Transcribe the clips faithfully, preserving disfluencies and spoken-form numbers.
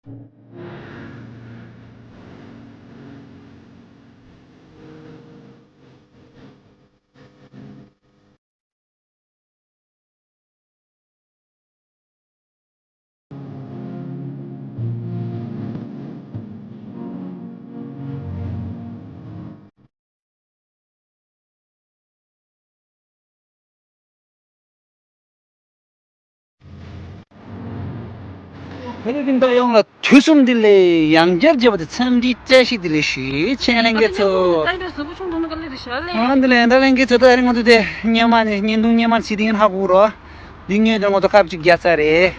ཕ་ཡུལ་སྤུན་ཟླ་ཡོངས་ལ་དུས་གསུམ་བདེ་ལེགས། ཡང་བསྐྱར་མཇལ་བ་དེ་འཚམས་འདྲིའི་བཀྲ་ཤིས་བདེ་ལེགས་ཞུ། ཆེད་ལས་འགན་ཚོ། ཨ་འདི་ལས་ད་ལས་འགན་ཚོ་ད་རིང་ང་ཚོ་དེ་སྙེ་མ་ནས་བརྙན་ཐུང་སྙེ་མ་ཟིག་དེ་ཧ་གོ་རོ། འདི་ངས་ཀྱང་ང་ཚོ་ཁབ་ཅིག་རྒྱག་ཚར་རེད།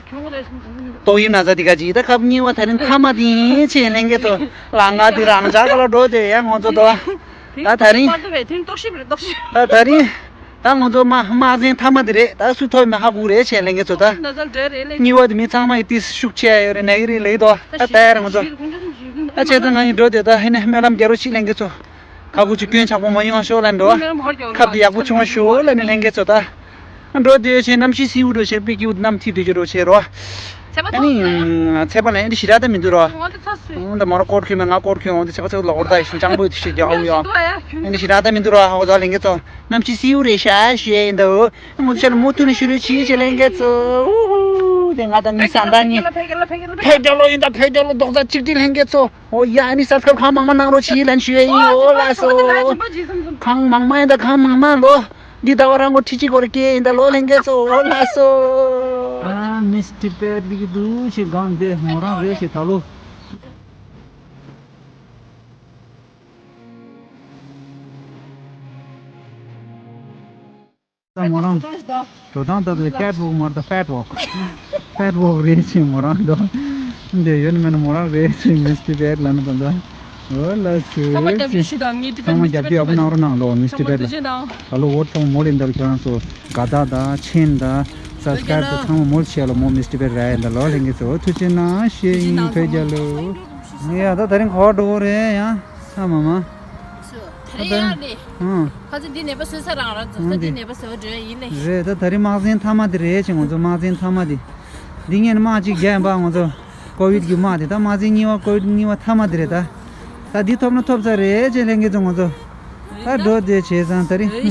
ཏོག་དབྱིབས་ན་ཚ་འདི་ག་ཅིག་ད་ཁབ་གཉིས་པ་ད་རིང་མཐའ་མ་དེ་ཡིན། ཆེད་ལས་འགན་ཚོ་ལ་ང་དེ་རང་ཅག་ག་ལ་འགྲོ་དེ་ཡང་ང་ཚོ་དོ། ད་ད་རིང་། ད་ད་རིང་། ད་ང་ཚོ་དམག་དམག་ཆེན་མཐའ་མ་དེ་རེད། ད་སུ་ཐོབ་མེད་ཧ་གོ་རེད། ཆེད་ལས་འགན་ཚོ་ད། གཉིས་པ་དེ་མི་ཚང་མ་ཡི་ཏིས་ཤུགས་ཆེ་ཡོད་རེད། ན་གི་རེད་ལེགས་དོ། ད་ད་ཡར་ང་ཚོ། ད་ཆེད་དུ་ང་ཡི་འགྲོ་དེ་ད་ཧེ་ནས་སྨོན་ལམ་རྒྱལ་རོ་ཆེད་ལས་འགན་ཚོ། ཁ་ཁུ་ཆུ་སྐྱོན་ཆག་པོ་མ་ཡོང་ཤོག་ལ་འགྲོ། ཁབ་དེ་ཡག་པོ་བྱུང་ཤོག་ལ་ནི་ལྷན་རྒྱས་ཚོ་ད། འགྲོ་དེ་ཆེ་གནམ་གཤིས་སིའུ་འགྲོ་ཆེ་པི་ཀིའུ་གནམ་ཐིབ་དེ་ཆེ་འགྲོ་ཆེ་རོ། ཨ་ནི་ཚད་པ་ལ་ཨེ་འདྲི་ཞི་ར་ད་མི་འདུག་རོ། འོ་འདི་མོ་ར་སྐོར་ཁྱོད་མེད་ང་སྐོར་ཁྱོད་འོ་འདི་ཚད་པ་ཚད་ལོག་ར་ད་ཡིན་ཅང་པོ་དེ་ཤེས་རྒྱ་ཧུ་ཡོ། ཨེ་འདྲི་ཞི་ར་ད་མི་འདུག་རོ། ཧ་གོ་ད་ལྷན་རྒྱས་ཚོ། གནམ་གཤིས་སིའུ་རེད་ཤག་ཞེས་ཡིན་འདུག་ངོ་ཚ་ལ་མུ་མཐུད་ནས་ཤུ་རུ་ཆི་ཆེ་ལྷན་རྒྱས་ཚོ། ཨུ་ཧུ། དེ་ང་དང་མི་སང་ད་ནི། ཕེབས་རྒྱ་ལོ་ཡིན་ད་ཕེབས་རྒྱ་ལོ་རྡོག་རྩ་གཅིག་སྒྲིལ་ལྷན་རྒྱས་ཚོ། ཨོ་ཡ་ཨ་ནི་སབ་སི་ཀ་རབ་གང་མང་མང་གནང་རོགས་གྱིས་ལན་ཞུ་ཡས་ཡིན། ཨོ་ལགས་སོ། གང་མང་མང་ཡིན་ད་གང་མང་མང་ལོ། འདི་ཟླ་བ་རང་གོ་ཁྲི་གཅིག་གོ་རེ་སྐྱེས་ཡིན་ད་ལོ་ལྷན་རྒྱས་ཚོ། ཨོ་ལགས་སོ། ཨ་མིས་ཊི་པེར་འདི་གི་འདུག་ཞེས་སྒང་དེ་མོ་རང་རེད་ཞེས་ད་ལོ། ད་མོ་རང་། འགྲོ་སྟངས་ད་དུ་ཀེ་ཊི་ཝོག་མ་རེད་ད་ཕེ་ཊི་ཝོག་ཕེ་ཊི་ཝོག་རེད་ཅེས་མོ་རང་འགྲོ། འདི་ཡོད་ན་མེད་ན་མོ་རང་རེད་ཅེས་མིས་ཊི་པེར་ལ་ནི་ད་ད། འོ་ལགས་སོ། ཚང་མ་རྒྱབ་སྐྱོར་ཞུ་དང་ངའི་ཊི་པེར་ཚང་མ་རྒྱབ་སྐྱོར་ཡག་པོ་གནང་རོགས་གནང་ལོ་མིས་ཊི་པེར་ལ། ད་ལོ་འོ་ཚང་མ་མོ་ལེན་ད་ལོ་ཁྱེད་རང་ཚོ་དགའ་ད་ད་ཆེན་ད་སབ་སི་ཀ་རབ་ད་ཚང་མ་མོ་ལ་བྱས་ལོ་མོ་མིས་ཊི་པེར་ར་ཡ་ད་ལོ་ལྷན་རྒྱས་ཚོ་ཐུགས་རྗེ་གནང་ཞེས་ཡིན་ཕེབས་རྒྱ་ལོ། ཡ་ད་ད་རིང་གོ་འགྲོ་གི་རེད་ཡ། ཨ་མ་མ། ད་རེས་ཡང་རེད། ཨང་། ཁ་ཚོད་འདི་ནད་པ་བཟོས་ས་རང་རང་འཛོམས་ས་འདི་འདི་ནད་པ་བཟོ་འགྲོ་ཡིན་ལེ། རེད་ད་ད་རིང་དམག་ཆེན་མཐའ་མ་དེ་རེད་ཅེས་ང་ཚོ་དམག་ཆེན་མཐའ་མ་དེ། འདི་ངས་ནི་དམག་གཅིག་རྒྱག་ཡིན་པ་ང་ཚོ་ཀོ་བིད་ཀྱི་དམག་དེ་ད་དམག་ཆེན་གཉིས་པ་ཀོ་བིད་གཉིས་པ་མཐའ་མ་དེ་རེད་ད། ད་འདི་ཐོབ་ན་ཐོབ་ཚར་རེད་ཅེས་ལྷན་རྒྱས་ཚོ་ང་ཚོ། ད་འགྲོ་དེ་བྱས་ཙང་ད་རིང་ང་།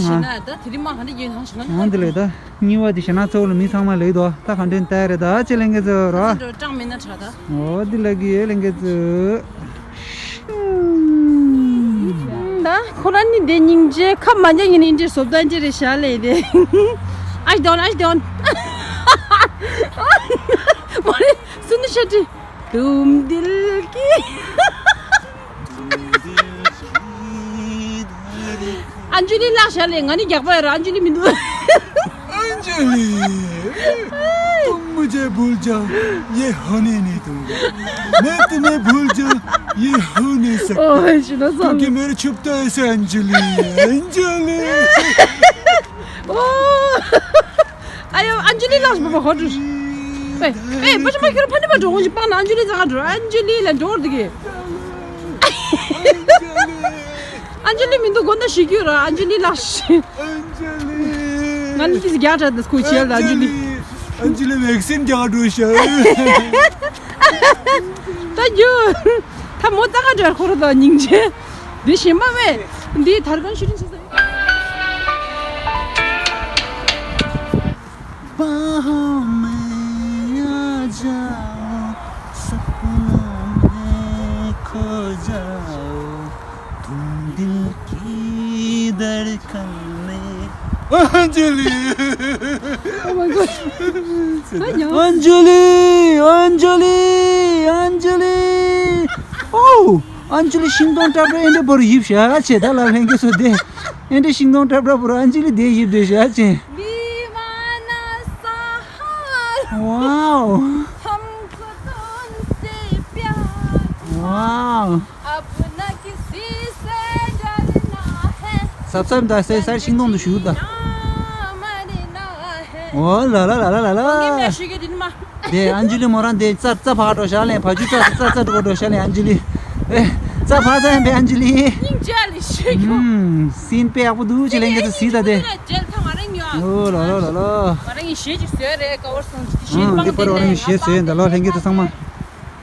ད་དེ་རིང་དམག་ག་འདྲ་ཡིན་ནང་ཞིག་ང་འདི་ལས་ད། གཉིས་པ་དེ་ཞེ་ན་ཚོགས་ལ་མི་ཚང་མ་ལེགས་དོ་ད་ག་འདྲེན་ལྟ་རེད་ད་ཅེ་ལེན་གི་ཚོ་རོ། ཀྲང་མིན་ན་ཁྲ་ད། འོ་དེ་ལ་གི་ཡོད་ལེན་གི་ཚོ། ད་ཁོ་རང་ནི་དེ་སྙིང་རྗེ་ཁ་མ་ཉག་ཡིན་ཨིན་ཏྲི་སོབ་ད་ཨིན་ཏྲི་རེ་ཤ་ལེ་དེ། ཨ་ཞི་དོན་ཨ་ཞི་དོན། མ་རེད་སུ་ནི་ཤ་ཏྲི། དུམ་དིལ་གི། ཨན་ཇུ་ལི་ལགས་ཤ་ལེ། ང་ནི་རྒྱག་པ་ཡོད་ར། ཨན་ཇུ་ལི་མི་འདུག अंजलि, तुम मुझे भूल जाओ, ये होने नहीं दूंगा। मैं तुम्हें भूल जाऊं, ये हो नहीं सकता। क्योंकि मेरे छुपता ऐसा अंजलि है, अंजलि। ཨ་ཡོ། ཨན་ཇུ་ལི་ལགས་ཤ་པ་པ་ཧོ་ཏུ། ཨེ་ཨེ་པ་ཅ་མ་ཁྱོད་ཕ་ནི་པ་འགྲོ་ངོ་ཞིག་སྤང་ན་ཨན་ཇུ་ལི་ཙང་འགྲོ། ཨན་ཇུ་ལི་ལ་འགྲོ་འདི་གི། ཨན་ཇུ་ལི་མི་འདུག་དགོན་ད་ཞིག་རྒྱུ་ར་ཨན་ཇུ་ལི་ལགས་ཤ། ང་ནི་ཏི་སི་རྒྱ་གྲ་ད་སྐུ་ཆེ་ལ་ཨན་ཇུ་ལི། अंजलि वैक्सीन क्या डोज है? ད་རྒྱུ། ད་མོ་ཙ་ག་འདྲ་ཁོ་ར་ད་སྙིང་རྗེ། འདི་ཞིམ་པ་མེད། འདི་དར་གང་ཤུ་རིན་ཆེ་ས། बाहों में आ जाओ, सपनों में खो जाओ, तुम दिल की धड़कन में। Anjali. Oh my God. Anjali, अंजलि, अंजलि। Oh, अंजलि ཤིང་སྡོང་འདྲ་པོ་ཨེ་འདྲ་བོར་ཡིབ་ཤ་ཆེ་ད་ལ་ལྷན་གི་སོ་དེ། ཨེ་འདྲ་ཤིང་སྡོང་འདྲ་པོ་ར་འཇི་ལི་དེ་ཡིབ་དེ་ཤ་ཆེ། दीवाना सा हाल। Wow। हमको तुमसे प्यार। Wow। अब न किसी से डरना है। ཟབ་ཟབ་ད་སེ་སར་ཤིང་སྡོང་དུ་ཞུགས་ད། मरना है། ཨོ་ལ་ལ་ལ་ལ་ལ་ལ། དེ་ཨན་ཇི་ལི་མོ་རང་དེ་རྩ་རྩ་ཕར་འགྲོ་ཤག་ལེ། ཕ་ཇུ་རྩ་རྩ་རྩ་འགྲོ་འགྲོ་ཤག་ལེ་ཨན་ཇི་ལི། ཨེ། རྩ་ཕར་རྩ་ཡིན་པས་ཨན་ཇི་ལི། སྙིང་རྗེ་ལི་ཞེ་གྱོ། ཨུམ། སིན་དཔེ་ཡག་པོ་འདུག་ཅེས་ལེན་གི་ཚུལ་གཟིགས་ད་དེ། ལོ་ལོ་ལོ་ལོ། ང་རང་གི་ཞེ་ཅིག་བཟོས་རེད་ཀ་བར་སོང་ཅིག་ཞེ་ཨང་། འདི་པར་ང་རང་གི་ཞེ་བཟོས་ཡིན་ད་ལོ་ལེན་གི་ཚུལ་ཚང་མ།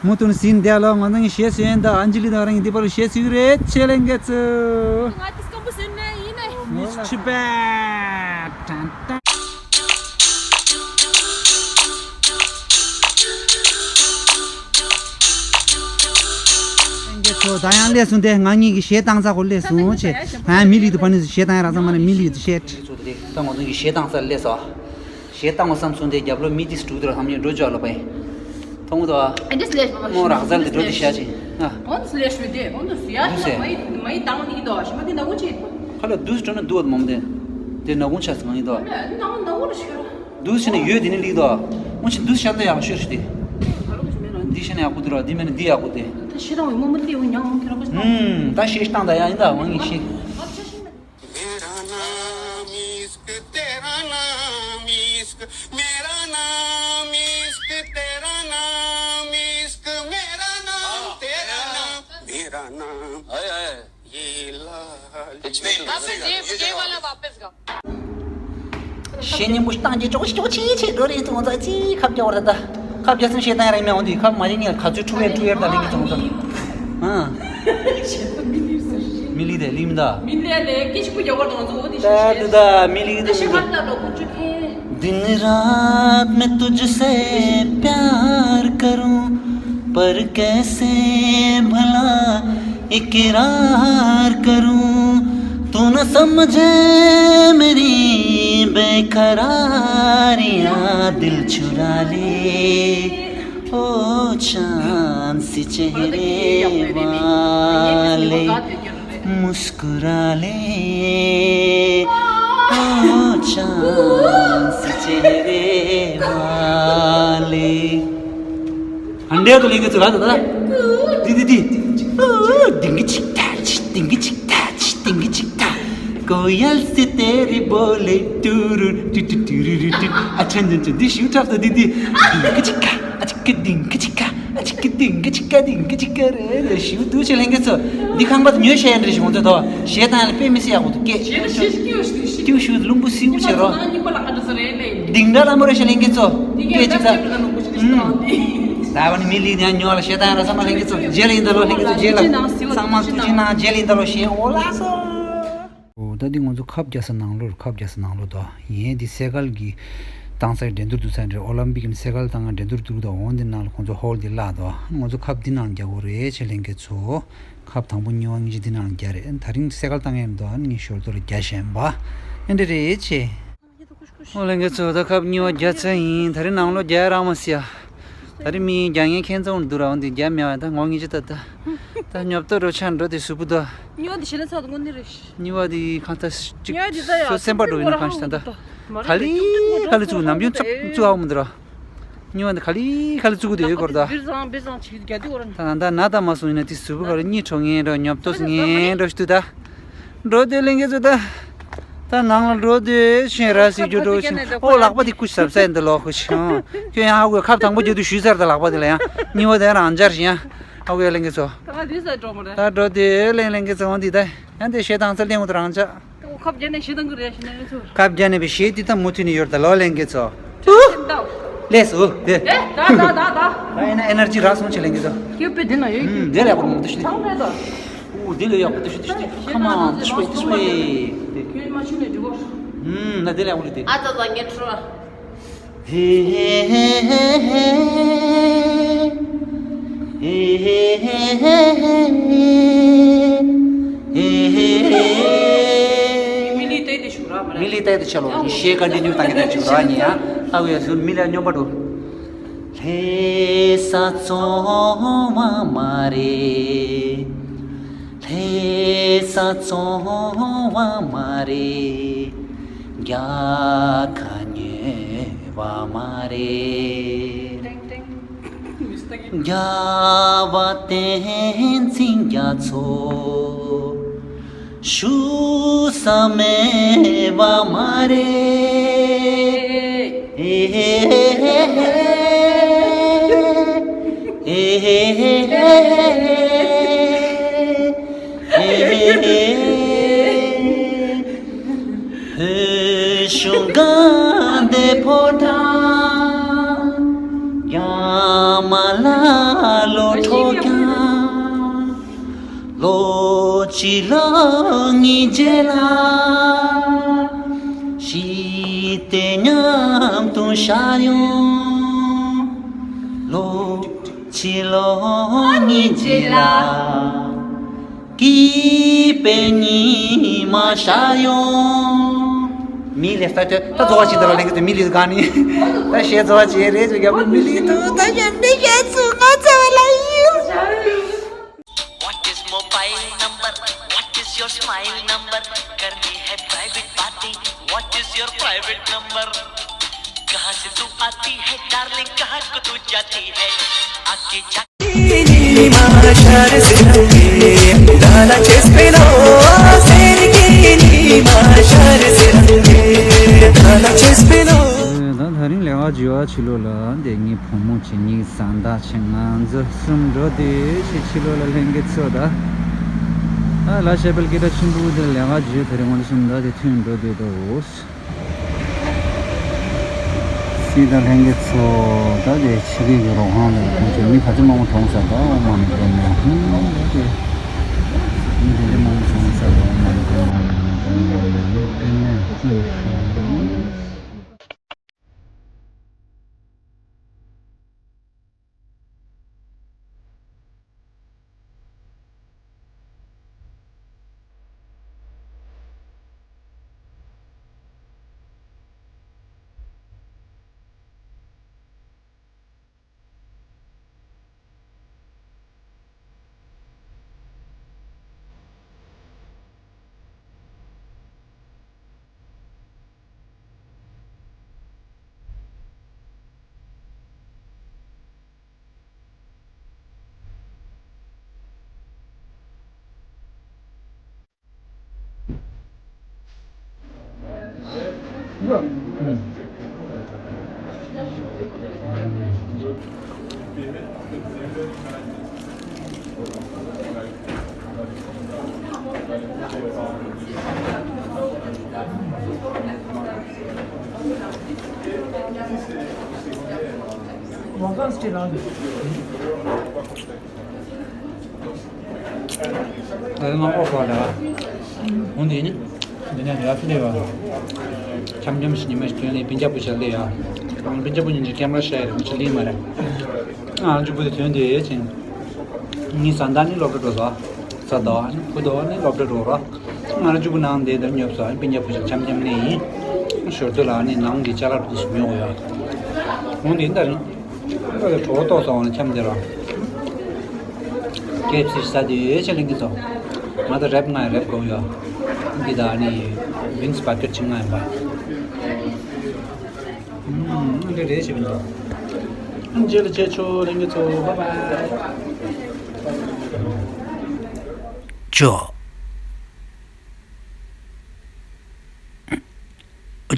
མུ་ཏུན་ཟིན་དེ་ལོ་ང་ཚང་གི་གཞས་ཟེར་ཡིན་ད། ཨན་ཇི་ལི་དང་རང་གི་འདི་པར་གཞས་ཟེར་གི་རེད་ཆེ་ལེན་གེ་ཚུ། ང་ཏི་སྐམ་པོ་ཟིན་ནས་ཡིན་ནས། མི་ཆི་བས་ཏན་ཏན། ལེན་གེ་ཚུ་ད་ཡང་ལས་སུ་འདི་ང་གཉིས་ཀྱི་གཞས་བཏང་ཚ་གོ་ལས་སུ་ཆེ། ད་ཡང་མི་ལི་དུ་ཕ་ནི་གཞས་བཏང་ཡ་རག་ཚང་མ་ནི་མི་ལི་དུ་གཞས། ད་ང་ཚང་གི་གཞས་བཏང་ཚ་ལས་སོ། གཞས་བཏང་བ་བསམ་སོང་དེ་རྒྱབ་ལོ་མི་དེ་སུ་འགྲོ་དུས་ལ་ཐམས་ཅད་འགྲོ་ཆོག་ལ་པའི། མཐོང་གི་འདུག་ཨ། ཨ་འདྲས་ལས་ཤོད་པ་མོ་རག་ཟལ་དེ་འགྲོ་དེ་ཤ་ཆེ། ཨ། འོ་འདུས་ལས་ཤོད་དེ་འོ་འདུས་ཡ་འདུས་ཤ་ཟེར། མ་ཡི་མ་ཡི་དང་ནི་འདུག་ཤི་མ་དེ་ནག་པོ་ཆེ། ཁ་ལ་འདུས་འགྲོ་ན་འདུག་མོ་དེ། དེ་ནག་པོ་ཆ་ཟེར་མ་ཡི་འདུག་ནག་པོ་ནག་པོ་ར་ཤི་ར། འདུས་ཤི་ནས་ཡོད་དེ་ནི་ལིག་འདུག་ཨ། འོ་ཆི་འདུས་ཤ་འདི་ཡག་ཤོས་ཤི་དེ། འདི་ཤི་ནས་ཡག་པོ་འདུག་ར། འདི་མེད་ན་འདི་ཡག་པོ་དེ། ད་ཤི་རང་བའི་མོ་མ་ལི་འོ་ཉང་འོ་ཁྱེད་ར་པ་ཤི་ད། ད་ཤི་བཏང་ད་ཡ་ཡིན་ད་ཝང་ཡིན་ཤི། मेरा नाम इश्क, तेरा नाम इश्क, मेरा नाम इश्क, तेरा नाम इश्क, मेरा नाम, तेरा नाम, मेरा नाम। ये लाल। ये, ये वाला वापस गाओ। གཞས་སྙན་པོ་བཏང་རྗེས་ཅོག་ཅོག་ཆི་ཆི་འགྲོ་རེད་ཚོང་ཙག་ཅིག་ཁབ་རྒྱག་པ་རེད་ད། ཁབ་རྒྱག་སེམས་གཞས་བཏང་ཡ་རེད་མེད་འོང་དུས་ཁབ་མ་རྒྱག་ངས་ག་ཚོད་འཁྲུ་བས་འཁྲུ་ཡ་རེད་ད་ལེན་གི་ཚོང་ཙག་ཨ། མི་ལི་དེ་ལིག་མི་ད། མི་ལི་ལས་སྐད་ཆ་པོ་རྒྱག་པ་དང་ཚོ་འོ་དེ་ད་ཤེས་དེ་ཤེས། ད་མི་ལི་དེ་ཤེས་ཁར་ད་ལོ་ཀུ་ཅུ་ཁེ། दिन रात मैं तुझसे प्यार करूं, पर कैसे भला इकरार करूं। तू न समझे मेरी बेकरारियां, दिल चुरा ले ओ चांद से चेहरे वाले। मुस्कुरा ले ओ चांद से चेहरे वाले। हंडे तो लेंगे चला दादा। दी दी दी। डिंग चिक टैच, डिंग चिक टैच, डिंग चिक टैच। कोयल से तेरी बोले टूरू टू टू टूरू टू। अच्छा अच्छा अच्छा। दी शूट अप तो दी दी। डिंग चिक ཨ་ཅིག་གི་ལྡིང་གི་ཅིག་ག་ཨ་ཅིག་གི་ལྡིང་གི་ཅིག་ག་ལྡིང་གི་ཅིག་ག་རེད་ལ་ཞིའུ་དུ་ཆེ་ལྷན་རྒྱས་ཚོ། འདི་ཁང་པ་དུ་ཉོས་བཤད་ཡན་རེ་ཞིག་ང་ཚོ་དོ་གཞས་བཏང་ཡ་ལ་དཔེ་མི་སྲིད་ཡག་པོ་འདུག་སྐད་སྐྱིད་ཤུ་རླུང་བུ་སིའུ་བྱེད་རོགས། ལྡིང་སྒྲ་ལ་མོ་རེ་ཞིག་ལྷན་རྒྱས་ཚོ་སྐད་ཅིག་ད། ད་བ་ནི་མི་ལི་ནས་ཉོ་ལ་གཞས་བཏང་ཡ་ལ་ཚང་མ་ལྷན་རྒྱས་ཚོ་རྗེས་ལ་ཡིན་ད་ལོ། ལྷན་རྒྱས་ཚོ་རྗེས་ལ་ཚང་མ་ཐུགས་རྗེ་གནང་། རྗེས་ལ་ཡིན་ད་ལོ་གཞས་འོ་ལགས་སོ། ཨོ་ད་འདི་ང་ཚོ་ཁབ་རྒྱག་ས་ནང་ལོགས་རེད། ཁབ་རྒྱག་ས་ནང་ལོགས་དོ། ངས་འདི་སེ་གལ་གྱི་བཏང་སའི་འགྲན་བསྡུར་འདུག་ས་རེད། ཨོ་ལམ་པིག་གི་སེ་གལ་བཏང་ང་འགྲན་བསྡུར་འདུག་དོ། འོ་འདི་ནང་ལ་ཁོང་ཚོ་ཧོལ་འདི་བརླག་དོ། ང་ཚོ་ཁབ་འདི་ནང་རྒྱག་དགོས་རེད་ཆེ་ལྷན་རྒྱས་ཚོ། ཁབ་དང་པོ་གཉིས་པ་གཉིས་ཀྱི་འདི་ནང་རྒྱག་རེད། ད་རིང་སེ་གལ་བཏང་ཡས་མི་འདུག་ཨ་ནི་ངས་ཞོར་དུ་ལ་རྒྱག་བཞིན་པ་ཨེ་འདྲ་རེད་ཆེ། ཨོ་ལྷན་རྒྱས་ཚོ་ད་ཁབ་གཉིས་པ་རྒྱག་ཚར་ཡིན། ད་རིང་ནང་ལོགས་རྒྱག་ཡ་རག་མ་སི་ཡ། ད་རིང་མི་རྒྱག་མཁན་ཁྱེད་ཚོ་འདུག་ར། འོ་འདི་རྒྱག་མེད་པ་ད་ངོ་ངེས་ཅི་ད་ད། ད་ཉོབ་ཏོ་རོ་ཆ་འགྲོ་དེ་སུ་བུ་ད། གཉིས་པ་འདི་ཞེ་ན་ཚ་དུ་ངོ་ནི་རེ་ཤི། གཉིས་པ་འདི་གང་ལྟར་གཅིག་ཉོ་འདི་ད་ཡ་སོ་སེམས་པ་འགྲོ་ཡིན་ན་གང་ཞིག་ད་ད། ག་ལི་ག་ལི་བཙུགས་ནམ་རྒྱུན་བཙུགས་བཙུགས་ཨ་མི་འདུག་ར། གཉིས་པ་འདི་ག་ལི་ག་ལི་བཙུགས་དེ་ཡོད་སྐོར་ད། བིར་བཟང་བིར་བཟང་ཆིག་རྒྱ་དུ་འོ་ར། ད་ད་ན་ད་མ་སོང་ཡིན་ན་དེ་སུ་བུ་ག་ལ་གཉིས་གྲོ་ངན་འགྲོ་ཉོབ་ཏོ་ངན་འགྲོ་ཞུ་དུ་ད། འགྲོ་དུས་ལྷན་རྒྱས་ཚོ་ད། ད་ནང་ལ་འགྲོ་དུས་ཤིང་ར་སི་རྒྱུ་འགྲོ་ཤིང་། ཨོ་ལག་པ་དེ་ཀུ་ཤ་ཟབ་ས་ཡིན་ད་ལོག་ཁུ་ཤིང་། ཁྱོད་ཡང་ཧ་གོ་ཁབ་དང་པོ་རྒྱུ་དུ་ཞུས་ཚར་ད་ལག་པ་དེ་ལ་ཡང་གཉིས་པ་དེ་རང་འཇར་ཤིང་ཡང་ཧ་གོ་ཡ་ལྷན་རྒྱས་ཚོ། ད་ང་དུས་ས་འགྲོ་མ་རེད། ད་འགྲོ་དུས་ལྷན་ལྷན་རྒྱས་ཚོ་འོང་དུས་ད་ཡང་དེ་ཞེ་དང་ཚ་ལེན་འོང་དུ་རང་ཅག་ཁབ་རྒྱ་ནས་ཞེ་དང་གི་རེད་ཤི་ནས་ཚོ། ཁབ་རྒྱ་ནས་པའི་ཞེ་དེ་ད་མུ་མཐུད་ནས་ཡོད་ད་ལོ་ལྷན་རྒྱས་ཚོ། ལས་སུ་དེ། ད་ད་ད་ད། ད་ཡིན་ན་ཨེ་ནར་ཇི་རག་སོང་ཆེ་ལྷན་རྒྱས་ཚོ། ཁྱོད་པེ་དེ་ན་ཡོད་ཀྱི། དེ་ལས་ཡག་པོ་མང་པོ་ཞིག་ཚང་རེད་ད། ཨོ་དེ་ལས་ཡག་པོ་ཞིག་ཞིག་ཞིག་ཁ་མང་དེ་ཤོད་དེ་ཤོད་དེ། ཁྱོད་མ་ཤུ་ནས་འགྲིག་གོ། ཧུམ་ན་དེ་ལས་ཡག་པོ་རེད་དེ། ཨ་ཙ་ཙ་ངས་ཁྲོ། ཧེ་ཧེ་ཧེ་ཧེ། མི་ལི་ཏའི་དེ་ཞུ་ར་མ་རེད། མི་ལི་ཏའི་དེ་ཆ་ལོ་ཞེས་ཀ་འདི་ཉུ་ཏང་གི་ད་ཞུ་ར་ཉི་ཡ། ཨ་ཝེ་ཟུར་མི་ལ་སྙོམས་པ་འགྲོ། ལྷེ་ས་ཙོང་བ་མ་རེད། ལྷེ་ས་ཙོང་བ་མ་རེད། རྒྱ་ཁ་ཉོས་བ་མ་རེད། རྒྱལ་བ་བསྟན་འཛིན་རྒྱ་མཚོ་བཞུགས་ས་མེད་པ་མ་རེད། བོད་གཞུང་དགའ་ལྡན་ཕོ་བྲང་རྒྱ་མ་ལ་ལོ། ལོ་གཅིག་ལ་ཉིས་བརྒྱ་ལ། ཞིག་སྟེ་མཉམ་དུ་ཤར་ཡོང་། ལོ་གཅིག་ལ་ཉིས་བརྒྱ་ལ། སྐྱིད་པའི་ཉི་མ་ཤར་ཡོང་། མི་ལས་ས་ཆ་ད་རྫོགས་པ་ཞིག་ད་ལ་ལེན་གི་ཚོད་མི་ལས་ག་ནི། ད་ཞེས་རྫོགས་པ་ཅེས་རེད་ཚོད་རྒྱབ་མི་ལས་ད་ད་ཞེས་མི་ཞེས་ཚུ་ང་ཚ་བ་ལ་ཡིན། What is mobile number? What is your smile number? करनी है private बातें। What is your private number? कहाँ से तू आती है darling, कहाँ को तू जाती है? आके जा ད་ད་རིང་ལས་ཀ་བྱེད་པ་ཕྱི་ལོགས་ལ་འདི་ངའི་བུ་མོ་བྱེད་ངའི་བཟའ་ཟླ་བྱེད་ང་ཚོ་གསུམ་འགྲོ་དེ་ཕྱི་ཕྱི་ལོགས་ལ་ལྷན་རྒྱས་ཚོ་ད། ཨ་ལ་ཤེ་པལ་སྐད་གྲགས་ཆེན་པོ་དེ་ལས་ཀ་བྱེད་ད་རིང་ང་ཚོ་གསུམ་ད་དེ་ཐོན་འགྲོ་དེ་ད་འོ། སྲིད་དང་ལྷན་རྒྱས་ཚོ་ད་དེ་ཕྱི་གི་གི་རོགས་ཁང་ལ་ཁོང་ཚོས་མི་ག་ཚོད་མང་པོ་གྲོངས་ས་ད་འོ་མ་མི་གྲོངས་ནས་ཧུང་དེ་མི་དེ་ཚོད་མང་པོ་གྲོངས་ས་ད་འོ་མ་མི་གྲོངས་ནས་ཧུང་དེ་ནས་ཧུང་ཧུང་། ཨ་ནི་ཨོ་ཧྥ་ལ། འོ་འདི་ནི། འདི་ནི་ར་ཕི་ལེ་བ། འཆམ་འཆམ་ཞིག་ཉི་མ་ཞིག་ཐོན་ལེ་སྤུན་ཀྱག་བུ་ཞིག་ལེ་ཡ། ཨང་སྤུན་ཀྱག་བུ་ཉིན་གྱི་ཀེམ་ར་ཤ་ཡ་རེ་མི་ཆུ་ལི་མ་རེ། ཨང་ཅུ་བུ་དེ་ཐོན་དེ་ཡེ་ཅིང་། ངའི་བཟའ་ཟླ་ནི་སློབ་གྲྭ་འགྲོ་ས། བཟའ་ཟླ་ནི་བུ་དོ་ནི་སློབ་གྲྭ་འགྲོ་ར། ང་ར་ཅུ་བུ་ནང་དེ་དར་ཉོབ་ས་སྤུན་ཀྱག་བུ་ཞིག་འཆམ་འཆམ་ནི་ཡིན། ཞོར་དུ་ལ་ནི་ནང་གི་ཅ་ལག་རུ་ཞིག་ཉོ་གོ་ཡ། འོ་འདི་འདྲ་རེད། ཨ་ལས་གྲོགས་ཏོག་སོང་ནས་འཆམ་དེ་ར། ཀེ་ཨེཕ་སི་ཟ་དུས་ཆེ་ལེན་གི་སོང་། ང་ད་རེབ་ང་རེབ་གོ་ཡོད། འདི་ད་ནི་ཝིན་སི་བར་གར་ཆིང་ང་ཡིན་པ། ཨུམ་འདི་རེད་ཞིག་མི་འདུག་ཨུམ་རྗེས་ལ་མཇལ་ཆོག་ལེན་གི་ཚོ། བྷའི་བྷའི། ཅོ།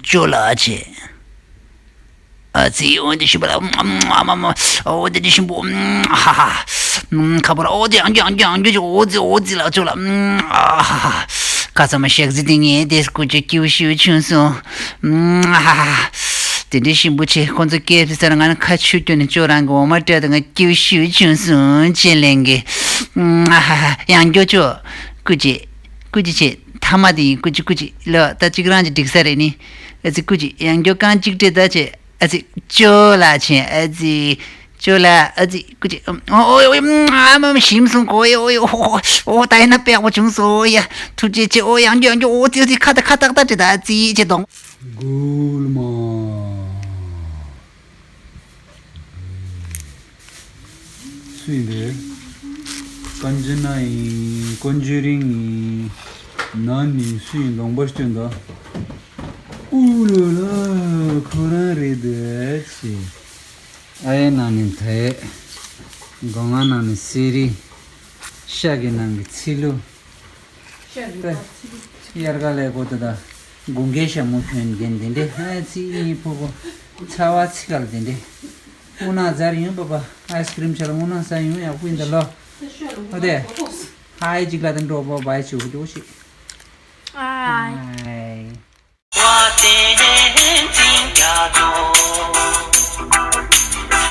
ཅོ་ལགས་ཆེ། ཨ་ཙི། འོ་འདི་ཞིམ་པོ་ལ། ཨ་མ་མ། འོ་འདི་འདི་ཞིམ་པོ། ཧ་ཧ། ཁ་པར། འོ་འདི་ཨང་ཀྱོ་ཨང་ཀྱོ་ཨང་ཀྱོ། འོ་ཙི་འོ་ཙི་ལ་ཅོ་ལ། ཨ་ཧ་ཧ། ཁ་ཙ་མ་ཤག་ཙི་དེ་ངས་དེ་སྐུ་ཅོ་སྐྱིད་པོ་ཞིག་བྱུང་སོང་། ཧ་ཧ། དེ་འདྲའི་ཞིམ་པོ་ཆེ། ཁོང་ཚོ་ཀེ་ཨེཕ་སི་ཟེར་ང་ནི་ཁ་ཆུ་སྐྱོ་ནས་ཅོ་རང་གི་འོ་མ་སྤྲད་དང་ང་སྐྱིད་པོ་ཞིག་བྱུང་སོང་། ཅེ་ལེན་གི། ཨ་ཧ་ཧ། ཡང་སྐྱོ་ཅོ། སྐུ་མཁྱེན། སྐུ་མཁྱེན་ཆེ། ཐ་མ་དེ་ཡིན། སྐུ་མཁྱེན། སྐུ་མཁྱེན་ལོ། ད་གཅིག་རང་གི་འགྲིག་ས་རེད་ནི། ཨ་ཙི་སྐུ་མཁྱེན། ཡང་སྐྱོ་རྐང་གཅིག་སྤྲད་ད་ཆེ། ཨ་ཙི་ཅོ་ལགས་ཆེ། ཨ་ཙི་ཅོ་ལགས། ཨ་ཙི་སྐུ་མཁྱེན། ཨོ་ཨོ་ཨོ་ཨ་མ་མ་ཞིམ་སོང་གོ། ཨོ་ཨོ་ཨོ་ཨོ་ད་ཡིན་ན་དཔེ་ཡག་པོ་བྱུང་སོང་ཡ། ཐུགས་རྗེ་ཆེ། ཨོ་ཡང་སྐྱོ་ཡང་སྐྱོ། ཨོ་ཙི་ཨོ་ཙི་ཁ་ད་ཁ་ཏག་ཏག་སྤྲད་ད། ཨ་ཙི་ཆེ་གདོང་། གུལ་མ། སུ་ཡིན་རེད། ཀན་ཇི་ན་ཡིན། ཀོན་ཇུ་རིང་ཡིན། ན་ནི་སུ་ཡིན། ལོང་པར་སྐྱོན་ད། ཨུ་ལུ་ལ་ཁོ་རང་རེད་འདུག་ཅེས། ཨ་ཡེ་ནང་ནས་ཐའེ། སྒོ་ང་ནང་ནས་སི་རི། ཤ་གི་ནང་གི་ཚི་ལུ། དབྱར་ཁ་ལས་གོ་ཏེ་ད་དགུན་ཁའི་ཞྭ་མོ་གྱོན་མཁན་དེ་འདྲས། ཨ་ཙི་གཉིས་ཕོ་གོ་ཚ་བ་ཚི་གལ་དེ་འདྲས། དབུ་ནག་འཛར་ཡོང་པ་པ། ཨའི་སི་ཀི་རིམ་ཆ་ལ་དབུ་ནག་ཟ་ཡོང་ཡག་པོ་ཡིན་ད་ལོ། ཨོ་དེ། ཧའི་ཅིག་ལ་དེ་འགྲོ་པ་བའི་ཆུ་འགྲོ་ཞིག་ཨའི། ཨའི།